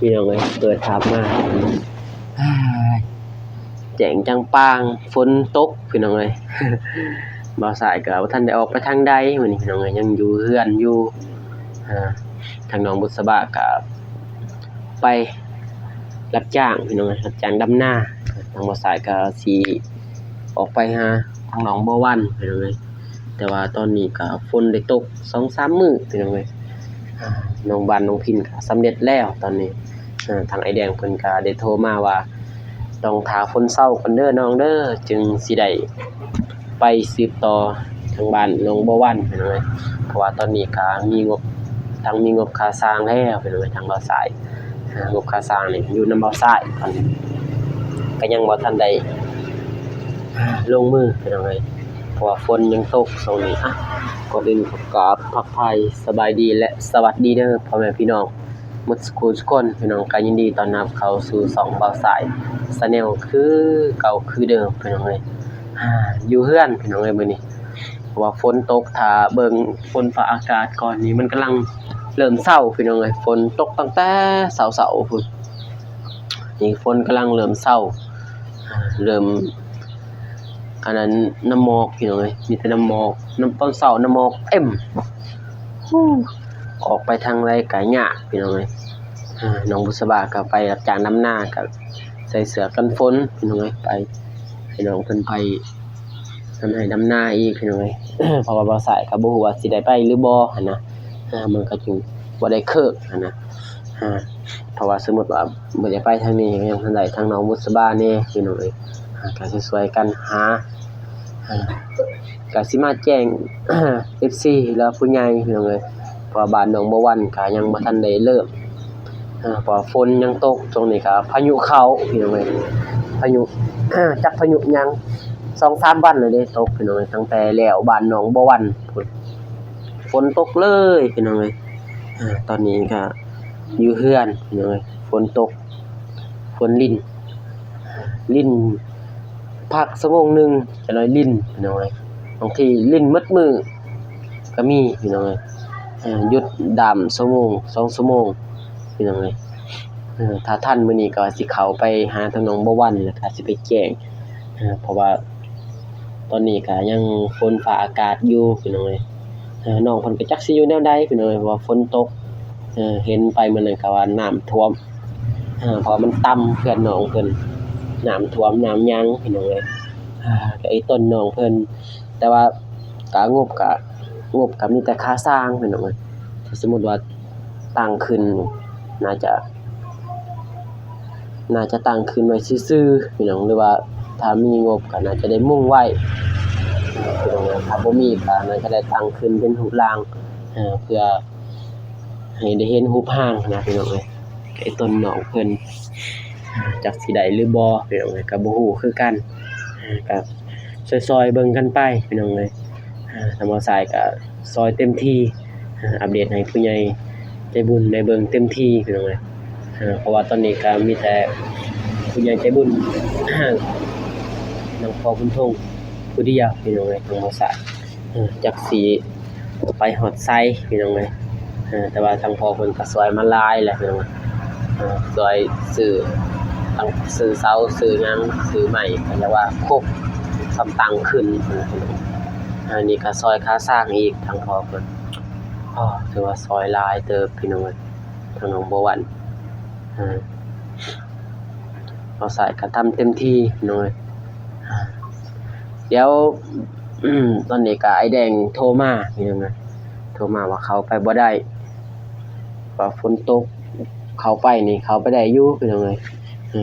ພີ່ນ້ອງເອີຍ ເປີດພາບມາ ອ້າຍ ແຈ້ງຈັງປາງ ຝົນຕົກພີ່ນ້ອງເອີຍ. ບ່າວສາຍກໍບໍ່ທັນໄດ້ອອກໄປທາງໃດມື້ນີ້ພີ່ນ້ອງເອີຍ ຍັງຢູ່ເຮືອນຢູ່. ທາງນ້ອງບຸດສະບາກໍໄປຮັບຈ້າງພີ່ນ້ອງເອີຍ ຮັບຈ້າງດຳນາ. ທາງບ່າວສາຍກໍຊິອອກໄປຫາທາງນ້ອງບົວວັນພີ່ນ້ອງເອີຍ. ແຕ່ວ່າຕອນນີ້ກໍຝົນໄດ້ຕົກສອງສາມມື້ພີ່ນ້ອງເອີຍ. ນ້ອງບານນ້ອງພິນກໍສຳເລັດແລ້ວຕອນນີ້. ທາງອ້າຍແດງເພິ່ນກໍໄດ້ໂທມາວ່າ ຕ້ອງຖ້າຝົນເຊົາກ່ອນເດີນ້ອງເດີ ຈຶ່ງຊິໄດ້ໄປສືບຕໍ່ທາງບ້ານນ້ອງບົວວັນພີ່ນ້ອງເອີຍ. ເພາະວ່າຕອນນີ້ກໍມີງົບ ທັງມີງົບຄ່າສ້າງແລ້ວພີ່ນ້ອງເອີຍ ທາງບ່າວສາຍ. ງົບຄ່າສ້າງນີ້ຢູ່ນຳບ່າວສາຍ ກໍຍັງບໍ່ທັນໄດ້ລົງມືພີ່ນ້ອງເອີຍ ເພາະວ່າຝົນຍັງຕົກຊ່ວງນີ້. ອະ ກ່ອນອື່ນກໍກາບທັກທາຍສະບາຍດີ ແລະ ສະຫວັດດີເດີພໍ່ແມ່ພີ່ນ້ອງໝົດສູ່ຜູ້ສູ່ຄົນພີ່ນ້ອງ. ກໍຍິນດີຕ້ອນຮັບເຂົ້າສູ່ຊ່ອງບ່າວສາຍ Channel ຄືເກົ່າຄືເດີມພີ່ນ້ອງເອີຍ. ຢູ່ເຮືອນພີ່ນ້ອງເອີຍມື້ນີ້ ເພາະວ່າຝົນຕົກ ຖ້າເບິ່ງຝົນຟ້າອາກາດກ່ອນນີ້ ມັນກຳລັງເລີ່ມເຊົາພີ່ນ້ອງເອີຍ. ຝົນຕົກຕັ້ງແຕ່ເຊົ້າໆພຸ້ນ ນີ້ຝົນກຳລັງເລີ່ມເຊົາ ເລີ່ມ ອັນນັ້ນ ນ້ຳໝອກພີ່ນ້ອງເອີຍ ມີແຕ່ນ້ຳໝອກ. ນຳຕອນເຊົ້ານ້ຳໝອກເຕັມ ອອກໄປທາງໃດກໍຍາກພີ່ນ້ອງເອີຍ. ນ້ອງບຸດສະບາກໍໄປຮັບຈ້າງດຳນາ ກໍໃສ່ເສື້ອກັນຝົນພີ່ນ້ອງເອີຍ ໄປ ໃຫ້ນ້ອງເພິ່ນໄປ ທຳໄຮ່ທຳນາອີກພີ່ນ້ອງເອີຍ. ເພາະວ່າບ່າວສາຍກໍບໍ່ຮູ້ວ່າຊິໄດ້ໄປຫຼືບໍ່ຫັ້ນນະ ມັນກໍຈຶ່ງບໍ່ໄດ້ເຄີກຫັ້ນນະ. ເພາະວ່າສົມມຸດວ່າບໍ່ໄດ້ໄປທາງນີ້ ກໍຍັງທັນໄດ້ທາງນ້ອງບຸດສະບາແດ່ພີ່ນ້ອງເອີຍ ກໍຊ່ວຍໆກັນຫາ ກໍຊິມາແຈ້ງ ເອັຟຊີ ແລະ ຜູ້ໃຫຍ່ພີ່ນ້ອງເອີຍ ເພາະວ່າບ້ານນ້ອງບົວວັນກໍຍັງບໍ່ທັນໄດ້ເລີ່ມ ເພາະວ່າຝົນຍັງຕົກ. ຊ່ວງນີ້ກໍພາຍຸເຂົ້າພີ່ນ້ອງເອີຍ ພາຍຸ ຈັກພາຍຸຫຍັງ ສອງສາມວັນແລ້ວເດ້ຕົກພີ່ນ້ອງເອີຍ ຕັ້ງແຕ່ແລ້ວບ້ານໜອງບົວວັນພຸ້ນ ຝົນຕົກເລີຍພີ່ນ້ອງເອີຍ. ຕອນນີ້ກໍຢູ່ເຮືອນພີ່ນ້ອງເອີຍ ຝົນຕົກ ຝົນລິນ ລິນ ພັກຊົ່ວໂມງໜຶ່ງ ຈັກໜ້ອຍລິນພີ່ນ້ອງເອີຍ ບາງທີລິນໝົດມື້ກໍມີພີ່ນ້ອງເອີຍ. ຢຸດດາມຊົ່ວໂມງ ສອງຊົ່ວໂມງພີ່ນ້ອງເອີຍ. ຖ້າທັນມື້ນີ້ກໍວ່າຊິເຂົ້າໄປຫາທາງນ້ອງບົວວັນ ແລ້ວກໍຊິໄປແຈ້ງ ເພາະວ່າຕອນນີ້ກໍຍັງຝົນຟ້າອາກາດຢູ່ພີ່ນ້ອງເອີຍ. ນ້ອງເພິ່ນກໍຈັກຊິຢູ່ແນວໃດພີ່ນ້ອງເອີຍ ເພາະວ່າຝົນຕົກ ເຫັນໄປມື້ນັ້ນກໍວ່ານ້ຳຖ້ວມ ເພາະວ່າມັນຕ່ຳເຮືອນນ້ອງເພິ່ນ ນ້ຳຖ້ວມນ້ຳຫຍັງພີ່ນ້ອງເອີຍ. ກໍອີ່ຕົນນ້ອງເພິ່ນ ແຕ່ວ່າກະງົບກະ ງົບກະມີແຕ່ຄ່າສ້າງພີ່ນ້ອງເອີຍ. ຖ້າສົມມຸດວ່າຕັ້ງຂຶ້ນ ໜ້າຈະ ໜ້າຈະຕັ້ງຂຶ້ນໄວ້ຊື່ໆພີ່ນ້ອງ ຫຼືວ່າຖ້າມີງົບກໍໜ້າຈະໄດ້ມຸງໄວ້ພີ່ນ້ອງເອີຍ. ຖ້າບໍ່ມີກໍໜ້າຈະໄດ້ຕັ້ງຂຶ້ນເປັນຮູບຮ່າງ ເພື່ອ ໃຫ້ໄດ້ເຫັນຮູບຮ່າງຫັ້ນນະພີ່ນ້ອງເອີຍ. ໄອ້ຕົນນ້ອງເພິ່ນ ຈັກຊິໄດ້ຫຼືບໍ່ພີ່ນ້ອງເອີຍ ກໍບໍ່ຮູ້ຄືກັນ. ກໍຊ່ອຍໆເບິ່ງກັນໄປພີ່ນ້ອງເອີຍ. ທາງບ່າວສາຍກໍຊ່ອຍເຕັມທີ່ ອັບເດດໃຫ້ຜູ້ໃຫຍ່ໃຈບຸນໄດ້ເບິ່ງເຕັມທີ່ພີ່ນ້ອງເອີຍ. ເພາະວ່າຕອນນີ້ກໍມີແຕ່ຜູ້ໃຫຍ່ໃຈບຸນ ນຳພໍ່ບຸນທົງຜູ້ດຽວພີ່ນ້ອງເອີຍ ທາງບ່າວສາຍ. ຈັກຊິໄປຮອດໃສພີ່ນ້ອງເອີຍ. ແຕ່ວ່າທາງພໍ່ເພິ່ນກໍຊ່ວຍມາຫຼາຍແລ້ວພີ່ນ້ອງເອີຍ ຊ່ວຍຊື້ ຕັ້ງຊື້ເສົາ ຊື້ຫຍັງ ຊື້ໄມ້ ກໍເລີຍວ່າຄົບ ສ່ຳຕັ້ງຂຶ້ນ. ອັນນີ້ກໍຊ່ອຍຄ່າສ້າງອີກ ທາງພໍ່ເພິ່ນ ໂອ້ ຖືວ່າຊ່ອຍຫຼາຍເຕີບພີ່ນ້ອງເອີຍ ທາງນ້ອງບົວວັນ. ບ່າວສາຍກໍທຳເຕັມທີ່ພີ່ນ້ອງເອີຍ. ດຽວ ຕອນນີ້ກໍອ້າຍແດງໂທມາພີ່ນ້ອງເອີຍ ໂທມາວ່າເຂົ້າໄປບໍ່ໄດ້ ວ່າຝົນຕົກ ເຂົ້າໄປນີ້ເຂົ້າໄປໄດ້ຢູ່ພີ່ນ້ອງເອີຍ.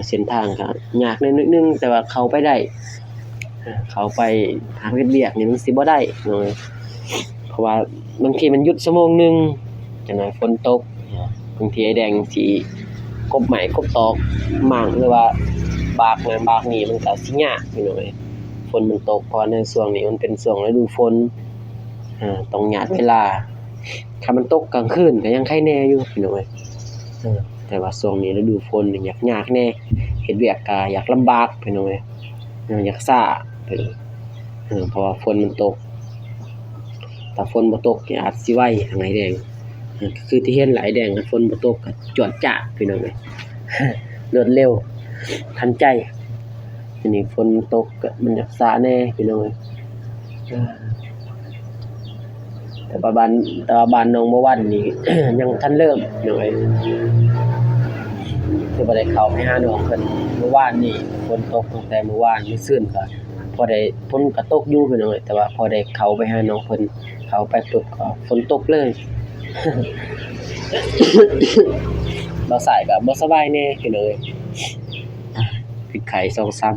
ເສັ້ນທາງກໍຍາກແດ່ໜ້ອຍໜຶ່ງ ແຕ່ວ່າເຂົ້າໄປໄດ້ ເຂົ້າໄປຫາເຮັດວຽກນີ້ມັນຊິບໍ່ໄດ້ພີ່ນ້ອງເອີຍ ເພາະວ່າບາງທີມັນຢຸດຊົ່ວໂມງໜຶ່ງ ຈັກໜ້ອຍຝົນຕົກ ບາງທີອ້າຍແດງຊິກົບໄມ້ກົບຕອກໝາກ ຫຼືວ່າບາກນັ້ນບາກນີ້ ມັນກໍຊິຍາກພີ່ນ້ອງເອີຍ ຝົນມັນຕົກ. ເພາະວ່າໃນຊ່ວງນີ້ມັນເປັນຊ່ວງລະດູຝົນ ຕ້ອງຍາດເວລາ. ຄັນມັນຕົກກາງຄືນກໍຍັງໄຄແນ່ຢູ່ພີ່ນ້ອງເອີຍ ແຕ່ວ່າຊ່ວງນີ້ລະດູຝົນນີ້ຍາກໆແນ່ ເຮັດວຽກກໍຍາກລຳບາກພີ່ນ້ອງເອີຍ ຍາກຊ້າ ເພາະວ່າຝົນມັນຕົກ. ຖ້າຝົນບໍ່ຕົກນີ້ອາດຊິໄວ ທາງອ້າຍແດງ ຄືທີ່ເຫັນລະ ອ້າຍແດງ ຝົນບໍ່ຕົກກໍຈວດຈາດ ພີ່ນ້ອງເອີຍ ລວດເລັວທັນໃຈ. ທີນີ້ຝົນຕົກກໍມັນຢາກຊ້າແດ່ ພີ່ນ້ອງເອີຍ. ແຕ່ວ່າບ້ານ ແຕ່ວ່າບ້ານໜອງບົວວັນນີ້ ຍັງບໍ່ທັນເລີ່ມ ພີ່ນ້ອງເອີຍ. ຄືບໍ່ໄດ້ເຂົ້າໄປຫານ້ອງເພິ່ນ ມື້ວານນີ້ ຝົນຕົກຕັ້ງແຕ່ມື້ວານ ມື້ຊືນກໍພໍໄດ້ ຝົນກໍຕົກຢູ່ ພີ່ນ້ອງເອີຍ ແຕ່ວ່າພໍໄດ້ເຂົ້າໄປຫານ້ອງເພິ່ນ ເຂົ້າໄປປຸບກໍຝົນຕົກເລີຍ. ບ່າວຊາຍກໍບໍ່ສະບາຍແດ່ ພີ່ນ້ອງເອີຍ ເປັນໄຂ້ສອງສາມ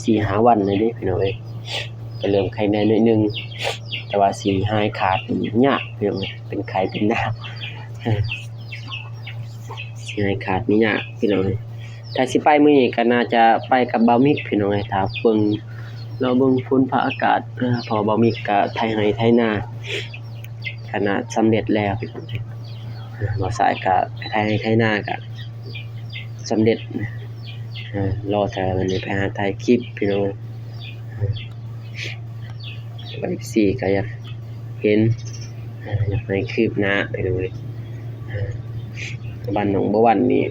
ສີ່ຫ້າວັນແລ້ວເດ້ ພີ່ນ້ອງເອີຍ. ກໍເລີ່ມໄຂ້ແດ່ໜ້ອຍໜຶ່ງ ແຕ່ວ່າຊິຫາຍຂາດນີ້ຍາກ ພີ່ນ້ອງເອີຍ ເປັນໄຂ້ເປັນໜາວ ຊິຫາຍຂາດນີ້ຍາກ ພີ່ນ້ອງເອີຍ. ຖ້າຊິໄປມື້ນີ້ກໍໜ້າຈະໄປກັບບ່າວມິກ ພີ່ນ້ອງເອີຍ ຖ້າເບິ່ງ ລໍເບິ່ງຝົນຟ້າອາກາດ ເພາະວ່າບ່າວມິກກໍໄຖໄຮ່ໄຖນາ ກໍໜ້າສຳເລັດແລ້ວ ບ່າວຊາຍກໍໄຖໄຮ່ໄຖນາກໍສຳເລັດ ລໍຖ້າມື້ນີ້ໄປຫາຖ່າຍຄລິບ ພີ່ນ້ອງເອີຍ. ເອັຟຊີກໍຢາກເຫັນ ຢາກໃຫ້ຄືບໜ້າ ພີ່ນ້ອງເອີຍ. ບ້ານໜອງບົວວັນນີ້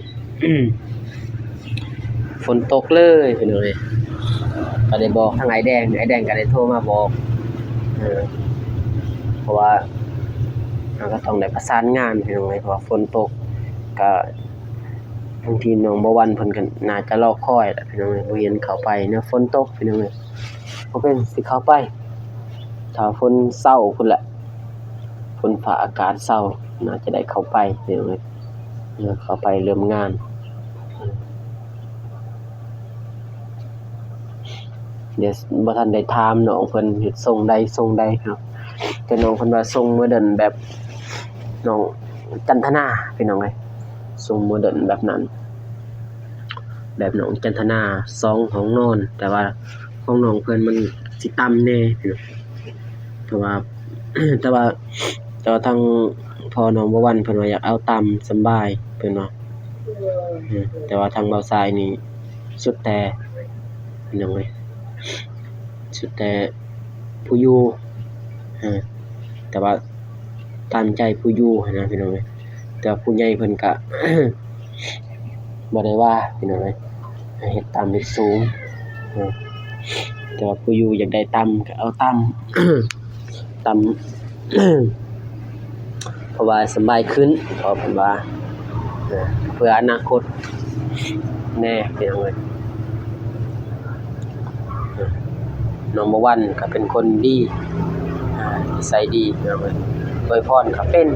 ຝົນຕົກເລີຍ ພີ່ນ້ອງເອີຍ. ກໍໄດ້ບອກທາງອ້າຍແດງ ອ້າຍແດງກໍໄດ້ໂທມາບອກ ເພາະວ່າເຮົາກໍຕ້ອງໄດ້ປະສານງານ ພີ່ນ້ອງເອີຍ ເພາະວ່າຝົນຕົກ ກໍທາງທີມໜອງບົວວັນເພິ່ນກໍໜ້າຈະລໍຄອຍແຫຼະ ພີ່ນ້ອງເອີຍ ບໍ່ເຫັນເຂົ້າໄປເນາະ ຝົນຕົກ ພີ່ນ້ອງເອີຍ. ບໍ່ເປັນ ຊິເຂົ້າໄປ ຖ້າຝົນເຊົາພຸ້ນແຫຼະ ຝົນຟ້າອາກາດເຊົາ ໜ້າຈະໄດ້ເຂົ້າໄປ ເຂົ້າໄປເລີ່ມງານ. ດຽວບໍ່ທັນໄດ້ຖາມນ້ອງເພິ່ນເຮັດຊົງໃດຊົງໃດເນາະ ແຕ່ນ້ອງເພິ່ນວ່າຊົງໂມເດີນແບບນ້ອງຈັນທະນາ ພີ່ນ້ອງເອີຍ ຊົງໂມເດີນແບບນັ້ນ ແບບນ້ອງຈັນທະນາ ສອງຫ້ອງນອນ ແຕ່ວ່າຂອງນ້ອງເພິ່ນມັນຊິຕ່ຳແດ່ ເພາະວ່າ ແຕ່ວ່າ ແຕ່ວ່າທາງພໍ່ນ້ອງບົວວັນເພິ່ນວ່າຢາກເອົາຕ່ຳສຳບາຍ ເພິ່ນວ່າ ແຕ່ວ່າທາງບ່າວຊາຍນີ້ສຸດແຕ່ ພີ່ນ້ອງເອີຍ ສຸດແຕ່ຜູ້ຢູ່ ແຕ່ວ່າຕາມໃຈຜູ້ຢູ່ຫັ້ນນະ ພີ່ນ້ອງເອີຍ. ແຕ່ວ່າຜູ້ໃຫຍ່ເພິ່ນກະ ບໍ່ໄດ້ວ່າ ພີ່ນ້ອງເອີຍ ເຮັດຕ່ຳເຮັດສູງ ແຕ່ວ່າຜູ້ຢູ່ຢາກໄດ້ຕ່ຳກະເອົາຕ່ຳ ຕ່ຳ ເພາະວ່າສະບາຍຂຶ້ນ ເພາະເພິ່ນວ່າ ເພື່ອອະນາຄົດແນ່ ພີ່ນ້ອງເອີຍ. ນ້ອງບົວວັນກໍເປັນຄົນດີ ນິໄສດີ ໂດຍພອນກໍເປັນ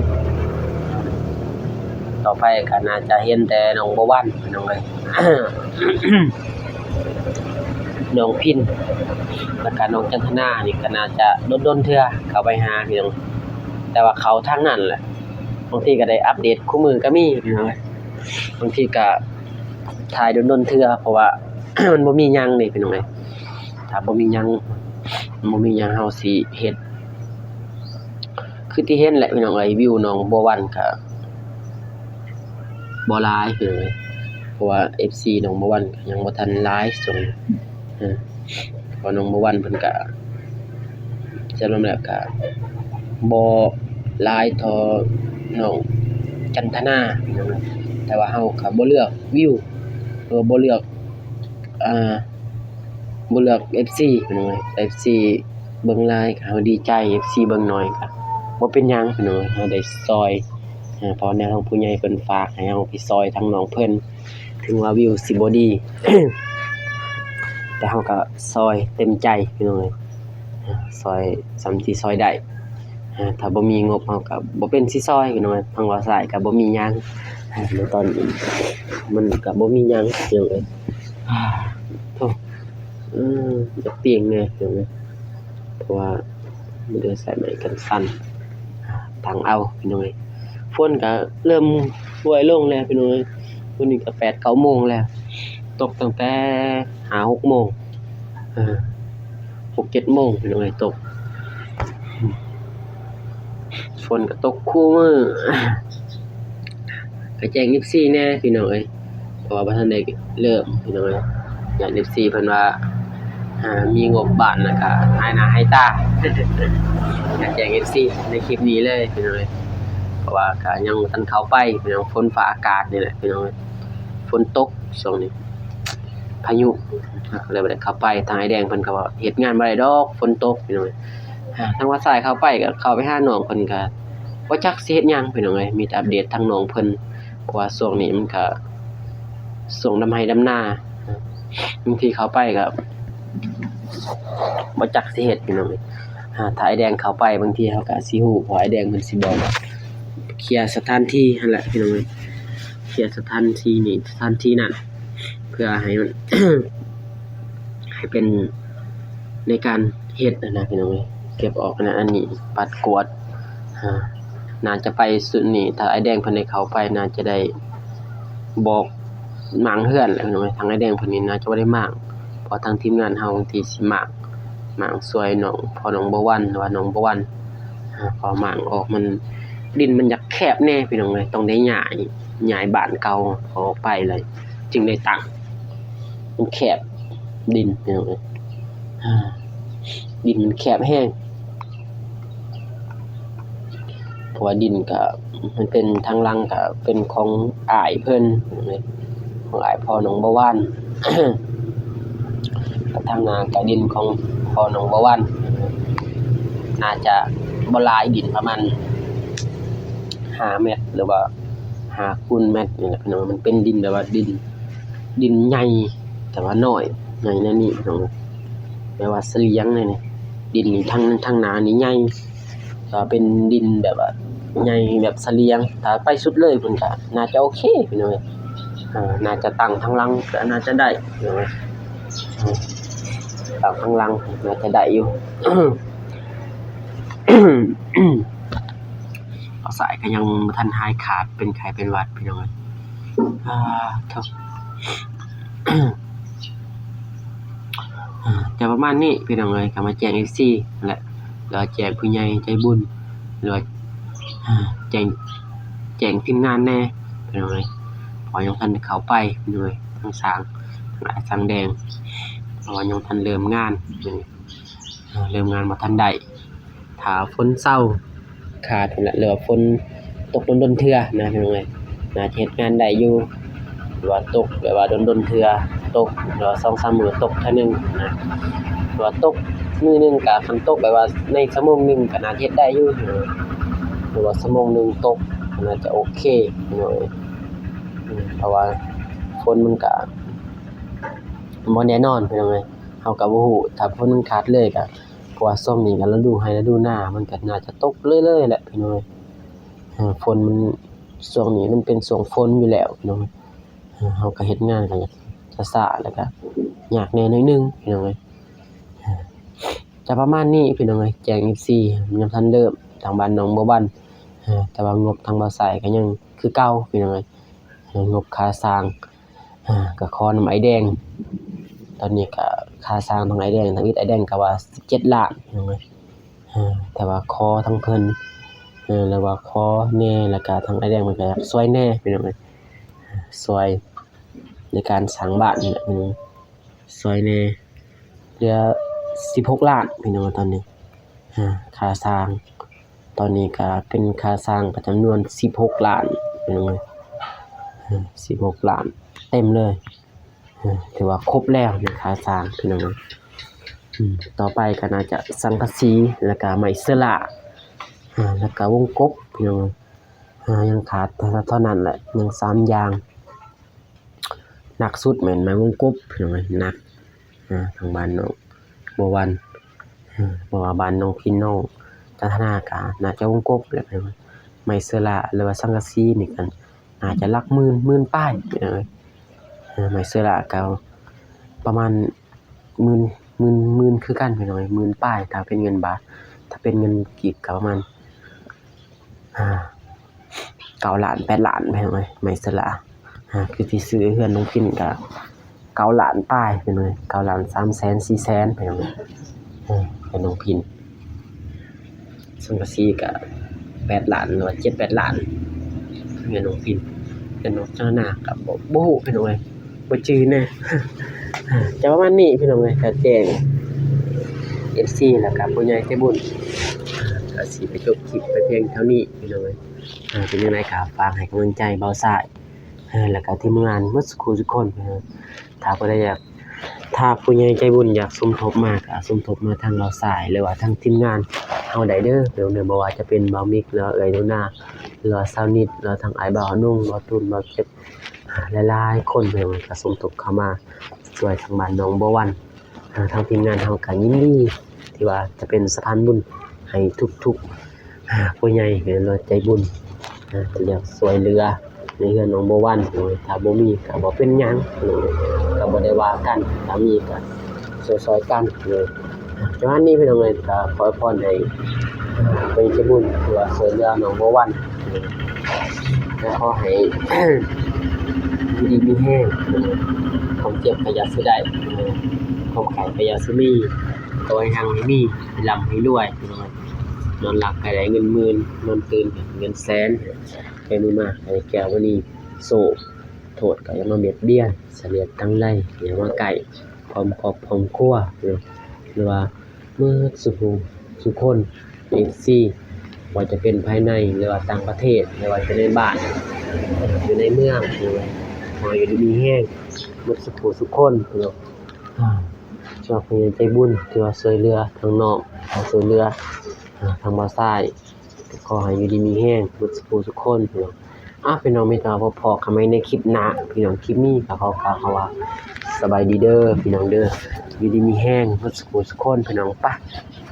ຕໍ່ໄປກໍໜ້າຈະເຫັນແຕ່ນ້ອງບົວວັນ ພີ່ນ້ອງເອີຍ. ນ້ອງພິນ ແລ້ວກະນ້ອງຈັນທະນານີ້ກໍໜ້າຈະດົນໆເທື່ອເຂົ້າໄປຫາ ພີ່ນ້ອງ ແຕ່ວ່າເຂົ້າທາງນັ້ນແຫຼະ. ບາງທີກໍໄດ້ອັບເດດຄູ່ມື້ກໍມີ ພີ່ນ້ອງເອີຍ. ບາງທີກໍຖ່າຍດົນໆເທື່ອ ເພາະວ່າມັນບໍ່ມີຫຍັງເດ້ ພີ່ນ້ອງເອີຍ. ຖ້າບໍ່ມີຫຍັງ ບໍ່ມີຫຍັງເຮົາຊິເຮັດ ຄືທີ່ເຫັນແຫຼະ ພີ່ນ້ອງເອີຍ. ວິວໜອງບົວວັນກໍບໍ່ຫຼາຍ ພີ່ນ້ອງເອີຍ ເພາະວ່າເອັຟຊີໜອງບົວວັນກໍຍັງບໍ່ທັນຫຼາຍ ຊ່ວງນີ້ ເພາະໜອງບົວວັນເພິ່ນກະສະຫຼຸບແລ້ວກະບໍ່ຫຼາຍເທົ່ານ້ອງຈັນທະນາ ແຕ່ວ່າເຮົາກະບໍ່ເລືອກວິວ ຫຼືວ່າບໍ່ເລືອກ ອ່າ ບໍ່ເລືອກເອັຟຊີ ເນາະ ເອັຟຊີເບິ່ງຫຼາຍກະເຮົາດີໃຈ ເອັຟຊີເບິ່ງໜ້ອຍກະບໍ່ເປັນຫຍັງ ເນາະ ເຮົາໄດ້ຊ່ອຍ ເພາະແນວທາງຜູ້ໃຫຍ່ເພິ່ນຝາກໃຫ້ເຮົາໄປຊ່ອຍທາງນ້ອງເພິ່ນ ເຖິງວ່າວິວຊິບໍ່ດີ ແຕ່ເຮົາກໍຊ່ອຍເຕັມໃຈ ພີ່ນ້ອງເອີຍ ຊ່ອຍສ່ຳທີ່ຊ່ອຍໄດ້ ຖ້າບໍ່ມີງົບເຮົາກໍບໍ່ເປັນຊິຊ່ອຍ ພີ່ນ້ອງເອີຍ ທາງວ່າຊາຍກໍບໍ່ມີຫຍັງ ໃນຕອນນີ້ມັນກໍບໍ່ມີຫຍັງ ພີ່ນ້ອງເອີຍ ໂທ້ ເອີ ຢາກຕຽງແດ່ ພີ່ນ້ອງເອີຍ ເພາະວ່າ ບໍ່ໄດ້ໃສ່ໄມ້ກັນສັ່ນ ຕາງເອົາ ພີ່ນ້ອງເອີຍ ຝົນກໍເລີ່ມໂປຍລົງແລ້ວ ພີ່ນ້ອງເອີຍ ມື້ນີ້ກໍແປດເກົ້າໂມງແລ້ວ ຕົກຕັ້ງແຕ່ຫ້າຫົກໂມງ ເອີ ຫົກເຈັດໂມງ ພີ່ນ້ອງເອີຍ ຕົກ ຝົນກໍຕົກຄູ່ມື້ ກໍແຈ້ງເອັຟຊີແດ່ ພີ່ນ້ອງເອີຍ ເພາະວ່າບໍ່ທັນໄດ້ເລີ່ມ ພີ່ນ້ອງເອີຍ ຢ້ານເອັຟຊີເພິ່ນວ່າ ອ່າ ມີງົບບານ ແລ້ວກະຫາຍໜ້າຫາຍຕາ ຢາກແຈ້ງເອັຟຊີໃນຄລິບນີ້ເລີຍ ພີ່ນ້ອງເອີຍ ວ່າກະຍັງບໍ່ທັນເຂົ້າໄປພີ່ນ້ອງ ຝົນຟ້າອາກາດນີ້ແຫຼະພີ່ນ້ອງເອີຍ ຝົນຕົກຊ່ວງນີ້ ພາຍຸ ກະເລີຍບໍ່ໄດ້ເຂົ້າໄປ. ທາງອ້າຍແດງເພິ່ນກະວ່າເຮັດງານບໍ່ໄດ້ດອກ ຝົນຕົກພີ່ນ້ອງເອີຍ. ທາງບ່າວຊາຍເຂົ້າໄປກະເຂົ້າໄປຫານ້ອງເພິ່ນ ກະບໍ່ຈັກຊິເຮັດຫຍັງພີ່ນ້ອງເອີຍ ມີແຕ່ອັບເດດທາງນ້ອງເພິ່ນ ເພາະວ່າຊ່ວງນີ້ມັນກະຊ່ວງດຳໄຮ່ດຳນາ ບາງທີເຂົ້າໄປກະບໍ່ຈັກຊິເຮັດພີ່ນ້ອງເອີຍ. ຖ້າອ້າຍແດງເຂົ້າໄປບາງທີເຮົາກະຊິຮູ້ ເພາະອ້າຍແດງເພິ່ນຊິບອກ ເຄຍສະຖານທີ່ຫັ້ນແຫຼະພີ່ນ້ອງເອີຍ ເຄຍສະຖານທີ່ນີ້ສະຖານທີ່ນັ້ນ ເພື່ອໃຫ້ມັນ ໃຫ້ເປັນໃນການເຮັດຫັ້ນນະພີ່ນ້ອງເອີຍ ເກັບອອກອັນນັ້ນອັນນີ້ ປັດກວາດ ໜ້າຈະໄປຊຸດນີ້ ຖ້າອ້າຍແດງເພິ່ນໄດ້ເຂົ້າໄປ ໜ້າຈະໄດ້ບອກມ້າງເຮືອນແຫຼະພີ່ນ້ອງເອີຍ. ທາງອ້າຍແດງເພິ່ນນີ້ໜ້າຈະບໍ່ໄດ້ມ້າງ ເພາະທາງທີມງານເຮົາບາງທີຊິມ້າງ ມ້າງຊ່ວຍນ້ອງ ພໍ່ນ້ອງບົວວັນ ຫຼືວ່ານ້ອງບົວວັນ ເພາະມ້າງອອກມັນ ດິນມັນຢາກແຄບແດ່ພີ່ນ້ອງເອີຍ ຕ້ອງໄດ້ຍ້າຍ ຍ້າຍບ້ານເກົ່າອອກໄປເລີຍ ຈຶ່ງໄດ້ຕັ້ງ ມັນແຄບດິນພີ່ນ້ອງເອີຍ ດິນມັນແຄບແຮງ ເພາະວ່າດິນກະມັນເປັນທາງຫຼັງກະເປັນຂອງອ້າຍເພິ່ນ ຂອງອ້າຍພໍ່ນ້ອງບົວວັນ ກະທາງໜ້າກະດິນຂອງພໍ່ນ້ອງບົວວັນ ໜ້າຈະບໍ່ຫຼາຍ ດິນປະມານຫ້າແມັດ ຫຼືວ່າຫ້າຄູນແມັດນີ້ແຫຼະພີ່ນ້ອງ. ມັນເປັນດິນແບບວ່າດິນ ດິນໃຫຍ່ ແຕ່ວ່ານ້ອຍ ໃຫຍ່ແນວນີ້ພີ່ນ້ອງ ແບບວ່າສະຫຼຽງແນວນີ້ ດິນນີ້ທາງ ທາງໜ້ານີ້ໃຫຍ່ ກໍເປັນດິນແບບວ່າໃຫຍ່ແບບສະຫຼຽງ ຖ້າໄປສຸດເລີຍພຸ້ນກະໜ້າຈະໂອເຄພີ່ນ້ອງເອີຍ ໜ້າຈະຕັ້ງທາງຫຼັງກະໜ້າຈະໄດ້ພີ່ນ້ອງເອີຍ ຕັ້ງທາງຫຼັງໜ້າຈະໄດ້ຢູ່. ບ່າວຊາຍກະຍັງບໍ່ທັນຫາຍຂາດ ເປັນໄຂ້ເປັນຫວັດພີ່ນ້ອງເອີຍ ອາ ໂທ້ ອາ ຈະປະມານນີ້ພີ່ນ້ອງເອີຍ ກະມາແຈ້ງເອັຟຊີຫັ້ນແຫຼະ ຫຼືວ່າແຈ້ງຜູ້ໃຫຍ່ໃຈບຸນ ຫຼືວ່າ ອາ ແຈ້ງ ແຈ້ງທີມງານແດ່ພີ່ນ້ອງເອີຍ ເພາະຍັງບໍ່ທັນໄດ້ເຂົ້າໄປພີ່ນ້ອງເອີຍ ທາງຊ່າງ ທາງອ້າຍຊ່າງແດງ ເພາະວ່າຍັງບໍ່ທັນເລີ່ມງານ ເລີ່ມງານບໍ່ທັນໄດ້ ຖ້າຝົນເຊົາຂາດພຸ້ນແຫຼະ ຫຼືວ່າຝົນຕົກດົນໆເທື່ອນະພີ່ນ້ອງເອີຍ ໜ້າຈະເຮັດງານໄດ້ຢູ່ ຫຼືວ່າຕົກແບບວ່າດົນໆເທື່ອ ຕົກ ຫຼືວ່າສອງສາມມື້ຕົກເທື່ອໜຶ່ງນະ ຫຼືວ່າຕົກມື້ໜຶ່ງກະ ຄັນຕົກແບບວ່າໃນຊົ່ວໂມງໜຶ່ງກະໜ້າຈະເຮັດໄດ້ຢູ່ ຫຼືວ່າຊົ່ວໂມງໜຶ່ງຕົກ ໜ້າຈະໂອເຄພີ່ນ້ອງເອີຍ ເພາະວ່າຝົນມັນກະບໍ່ແນ່ນອນພີ່ນ້ອງເອີຍ ເຮົາກະບໍ່ຮູ້ ຖ້າຝົນມັນຂາດເລີຍກະ ເພາະວ່າຊ່ວງນີ້ກະລະດູໄຮ່ລະດູນາ ມັນກະໜ້າຈະຕົກເລື້ອຍໆແຫຼະພີ່ນ້ອງເອີຍ ຝົນມັນ ຊ່ວງນີ້ມັນເປັນຊ່ວງຝົນຢູ່ແລ້ວພີ່ນ້ອງເອີຍ ເຮົາກະເຮັດງານກະຢາກຊ້າໆ ແລ້ວກະຍາກແດ່ໜ້ອຍໜຶ່ງພີ່ນ້ອງເອີຍ ຈະປະມານນີ້ພີ່ນ້ອງເອີຍ ແຈ້ງເອັຟຊີ ຍັງບໍ່ທັນເລີ່ມ ທາງບ້ານໜອງບົວບັນ ແຕ່ວ່າງົບທາງບ່າວຊາຍກະຍັງຄືເກົ່າພີ່ນ້ອງເອີຍ ງົບຄ່າສ້າງ ກະຂໍນຳອ້າຍແດງ ຕອນນີ້ກະຄ່າສ້າງທາງອ້າຍແດງ ທຳອິດອ້າຍແດງກະວ່າສິບເຈັດລ້ານພີ່ນ້ອງເອີຍ ແຕ່ວ່າຂໍທາງເພິ່ນ ຫຼືວ່າຂໍແດ່ ແລ້ວກະທາງອ້າຍແດງເພິ່ນກະຢາກຊ່ວຍແດ່ພີ່ນ້ອງເອີຍ ຊ່ວຍໃນການສ້າງບ້ານນີ້ແຫຼະ ຊ່ວຍແດ່ ເຫຼືອສິບຫົກລ້ານພີ່ນ້ອງ ຕອນນີ້ ອາ ຄ່າສ້າງ ຕອນນີ້ກະເປັນຄ່າສ້າງກະຈຳນວນສິບຫົກລ້ານພີ່ນ້ອງເອີຍ ສິບຫົກລ້ານເຕັມເລີຍ ຖືວ່າຄົບແລ້ວໃນຄ່າສ້າງພີ່ນ້ອງເອີຍ ຕໍ່ໄປກະໜ້າຈະສັງກະສີ ແລ້ວກະໄມ້ເຊີລາ ແລ້ວກະວົງກົບພີ່ນ້ອງເອີຍ ຍັງຂາດເທົ່ານັ້ນແຫຼະ ຍັງສາມຢ່າງ ໜັກສຸດແມ່ນໄມ້ວົງກົບພີ່ນ້ອງເອີຍ ໜັກ ອາ ທາງບ້ານໜອງບົວວັນ ເພາະວ່າບ້ານນ້ອງພິນ ນ້ອງຈັນທະນາກະໜ້າຈະວົງກົບແຫຼະ ໄມ້ເຊີລາ ຫຼືວ່າສັງກະສີນີ້ກະໜ້າຈະຫຼັກໝື່ນ ໝື່ນປາຍພີ່ນ້ອງເອີຍ ໄມ້ເຊີລາກະປະມານໝື່ນ ໝື່ນ ໝື່ນຄືກັນພີ່ນ້ອງເອີຍ ໝື່ນປາຍ ຖ້າເປັນເງິນບາດ ຖ້າເປັນເງິນກີບກະປະມານ ອາ ເກົ້າລ້ານ ແປດລ້ານພີ່ນ້ອງເອີຍ ໄມ້ເຊີລາ ອາ ຄືທີ່ຊື້ເຮືອນນ້ອງພິນກະເກົ້າລ້ານປາຍພີ່ນ້ອງເອີຍ ເກົ້າລ້ານສາມແສນ ສີ່ແສນພີ່ນ້ອງເອີຍ ເຮືອນນ້ອງພິນ ສັງກະສີກະແປດລ້ານ ຫຼືວ່າເຈັດແປດລ້ານ ເຮືອນນ້ອງພິນ ເຮືອນນ້ອງຈັນທະນາກະບໍ່ ບໍ່ຮູ້ພີ່ນ້ອງເອີຍ ບໍ່ຈື່ແນ່ ຈະປະມານນີ້ພີ່ນ້ອງເອີຍ ກະແຈ້ງເອັຟຊີ ແລ້ວກະຜູ້ໃຫຍ່ໃຈບຸນ ກະຊິໄປຈົບຄລິບໄປພຽງເທົ່ານີ້ພີ່ນ້ອງເອີຍ. ເປັນຈັ່ງໃດກໍຝາກໃຫ້ກຳລັງໃຈບ່າວຊາຍ ແລ້ວກໍທີມງານໝົດສູ່ຄູ່ສູ່ຄົນ. ຖ້າຜູ້ໃດຢາກ ຖ້າຜູ້ໃຫຍ່ໃຈບຸນຢາກສົມທົບມາ ກໍສົມທົບມາທາງບ່າວຊາຍ ຫຼືວ່າທາງທີມງານເຮົາໄດ້ເດີ ເດີ ບໍ່ວ່າຈະເປັນບ່າວມິກ ຫຼືວ່າເອື້ອຍໜູນາ ຫຼືວ່າຊາວນິດ ຫຼືວ່າທາງອ້າຍບ່າວນຸ່ງ ບ່າວຕູນ ບ່າວເຈັດ ຫຼາຍໆຄົນ ເດີ ກໍສົມທົບເຂົ້າມາຊ່ວຍທາງບ້ານໜອງບົວວັນ. ທາງທີມງານເຮົາກໍຍິນດີທີ່ວ່າຈະເປັນສະພານບຸນໃຫ້ທຸກໆ ຜູ້ໃຫຍ່ ຫຼືວ່າໃຈບຸນ ທີ່ຢາກຊ່ວຍເຫຼືອໃນເຮືອນໜອງບົວວັນ. ຖ້າບໍ່ມີກໍບໍ່ເປັນຫຍັງ ກໍບໍ່ໄດ້ວ່າກັນ ຖ້າມີກໍຊ່ວຍໆກັນ. ປະມານນີ້ພີ່ນ້ອງເອີຍ ກໍຂໍອວຍພອນໃຫ້ຜູ້ໃຫຍ່ໃຈບຸນທີ່ວ່າຊ່ວຍເຫຼືອໜອງບົວວັນ ກໍຂໍໃຫ້ຢູ່ດີມີແຮງ ຄວາມເຈັບກໍຢ່າຊິໄດ້ ຄວາມໄຂ້ກໍຢ່າຊິມີ ຂໍໃຫ້ຮັ່ງໃຫ້ມີ ໃຫ້ລ່ຳໃຫ້ລວຍ ນອນຫຼັບກໍໄດ້ເງິນໝື່ນ ນອນຕື່ນກໍເງິນແສນ ໃຫ້ມີມາໃຫ້ແກ້ວມະນີໂຊກ ໂທດກໍຢ່າມາບຽດບຽນ ສະເລັດທັງໄຫຼຢ່າມາໃກ້ ຄອບຄົວ ຄອບຄົວ ຫຼືວ່າໝົດສູ່ຜູ້ສູ່ຄົນ ເອັຟຊີ ບໍ່ວ່າຈະເປັນພາຍໃນ ຫຼືວ່າຕ່າງປະເທດ ຫຼືວ່າຈະໃນບ້ານ ຢູ່ໃນເມືອງ ຂໍໃຫ້ຢູ່ດີມີແຮງໝົດສູ່ຜູ້ສູ່ຄົນ. ສຳລັບຜູ້ໃຫຍ່ໃຈບຸນທີ່ວ່າຊ່ວຍເຫຼືອທາງນ້ອງ ຊ່ວຍເຫຼືອທາງບ່າວຊາຍ ກໍຂໍໃຫ້ຢູ່ດີມີແຮງໝົດສູ່ຜູ້ສູ່ຄົນ. ອ່າ ພີ່ນ້ອງ ມີແຕ່ວ່າພົບພໍ້ກັນໃໝ່ໃນຄລິບໜ້າ ພີ່ນ້ອງ. ຄລິບນີ້ກໍຂໍກ່າວຄຳວ່າສະບາຍດີເດີພີ່ນ້ອງເດີ ຢູ່ດີມີແຮງໝົດສູ່ຜູ້ສູ່ຄົນ ພີ່ນ້ອງ. ປະ ບາ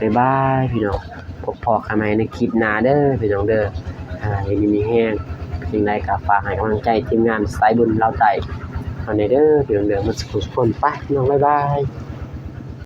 ຍບາຍພີ່ນ້ອງ ພົບພໍ້ກັນໃໝ່ໃນຄລິບໜ້າເດີພີ່ນ້ອງເດີ. ອ່າ ຢູ່ດີມີແຮງ ຈັ່ງໃດກໍຝາກໃຫ້ກຳລັງໃຈທີມງານສາຍບຸນລາວໃຕ້ເຮົາແດ່ເດີພີ່ນ້ອງເດີ ໝົດສູ່ຜູ້ສູ່ຄົນ. ປະ ພີ່ນ້ອງ ບາຍບາຍ.